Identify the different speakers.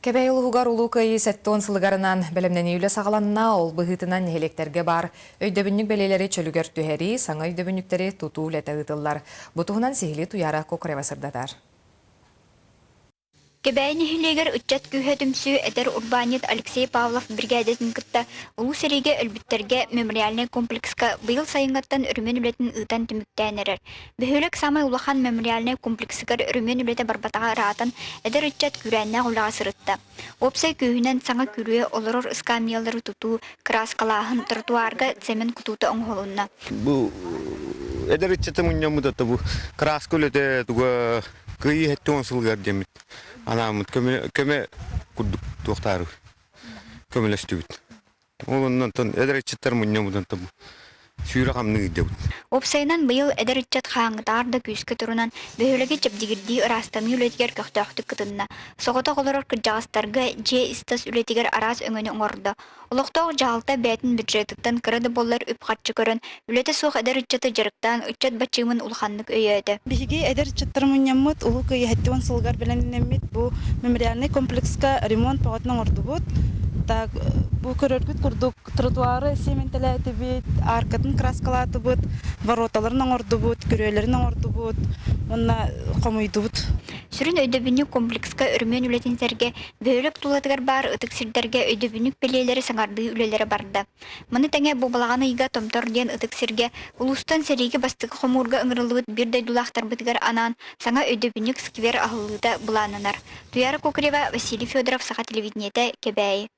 Speaker 1: Кэбээйи улууһугар Улуу Кыайыы 70 сылыгарынан бэлэмнэнии үлэ саҕаланна. Ол быһыытынан нэһилиэктэргэ баар өйдөбүнньүк бэлиэлэри чөлүгэр түһэрии, саҥа өйдөбүнньүктэри тутуу үлэтэ ыытыллар. Бу туһунан сиһилии Туйаара Кокорева сырдатар.
Speaker 2: Кэбээйи нэһилиэгэр ыччат күүһэ түмсүү эдэр урбаанньыт Алексей Павлов биригээдэтин кытта Улуу сэриигэ өлбүттэргэ мемориальнай комплекска быйыл сайыҥҥыттан өрөмүөн үлэтин ыытан түмүктээн эрэр. Бөһүөлэк саамай улахан мемориальнай комплексыгар өрөмүөн үлэтэ барбатаҕа ыраатан, эдэр ыччат күүрээннээх үлэҕэ сырытта. Уопсай күүһүнэн саҥа күрүө, олорор ыскаамыйалары тутуу, кырааскалааһын, тротуарга цемент кутуута оҥоһулунна.
Speaker 3: Бу эдэр ыччаты мунньаммыт ата бу краска үлэтэ туга кыайыы 70 сылыгар диэммит анааммыт көмө көмө курдук туохтаары көмөлөстүбүт. Ол оннуттан эдэр ыччаттар мунньаммытын сүүрэ хамныы ыйдыбыт.
Speaker 2: Уопсайынан быйыл эдэр ыччат хаһааҥҥытааҕар да күүскэ турунан, бөһүөлэги чэбдигирдии ыраастаныы үлэтигэр көхтөөхтүк кытынна. Соҕотох олорор кырдьаҕастарга дьиэ ис-тас үлэтигэр араас өҥөнү оҥордо. Олохтоох дьаһалта бэйэтин бюджетыттан кыра да буоллар үп-харчы көрөн, үлэтэ суох эдэр ыччаты дьарыктаан ыччат бачыымын улаханнык өйөөтө.
Speaker 4: Биһиги эдэр ыччаттар мунньаммыт Улуу Кыайыы 70 сылыгар бэлэмнэммит бу мемориальнай комплекска ремонт бөҕөтүн оҥордубут. Так, бу көрөргүт курдук тротуары сиэмэнтэлээтибит, аркатын краскалаатыбыт, вороталарын оҥордубут, күрүөлэрин оҥордубут уонна хомуйдубут.
Speaker 2: Сүрүн өйдөбүнньүк комплекска өрөмүөн үлэтин сэргэ Бөһүөлэк тулатыгар баар ытык сирдэргэ өйдөбүнньүк бэлиэлэри саҥардыы үлэлэрэ барда. Маны тэҥэ бу балаҕан ыйга Томтор диэн ытык сиргэ улуустан сэриигэ бастакы хомуурга ыҥырыллыбыт биир дойдулаахтарбытыгар анаан саҥа өйдөбүнньүк сквер аһыллыыта былааннанар. Туяра Кокорева, Василий Федоров, Саха телевидениетэ, Кэбээйи.